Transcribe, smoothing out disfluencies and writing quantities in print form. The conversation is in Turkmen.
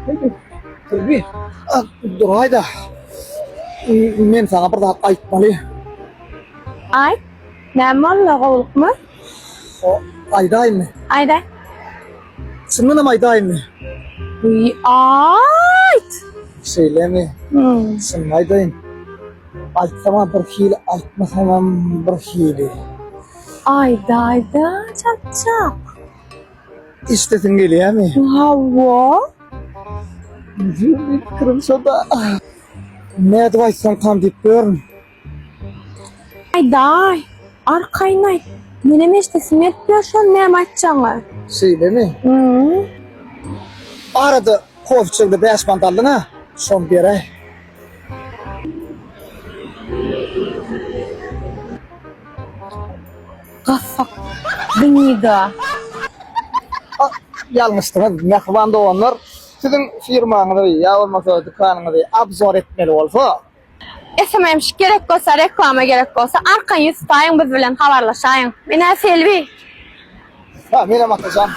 Selbi, duraý-da. Men saňa bir zat aýtmaly. Aýt. Näme boldy, gowulykmy? O, aýdaýynmy? Aýdaý. Çyndanam aýdaýynmy? Wiý, aýt! Şeýlemi? Hmm. Çynymy aýdaýyn. Aýtsamam bir hili, aýtmasamam bir hili. Aýdaý-da, çaltjak. Eşidesiň gelýärmi? Hawa. Meniň pikirim şo-da. Nädip aýtsamkam diýip ýörün. Aýdaý, arkaýyn aýt. Menem eşidesim gelip ýör şony näme aýtjagyňy. Şeýlemi? Hmm. Arada kofe içeňde 5 manat aldyň-a, şony beräý. Gasak gnida. Ýalňyşdyňyz, mähriban doganlar. Siziň firmaňyzy ýa bolmasa dükanyňyzy obzor etmeli bolsa. SMM gerek bolsa, reklama gerek bolsa, arkaýyn ýüz tutaýyň biz bilen habarlaşaýyň. Men-ä Selbi. Ha, menem Atajan.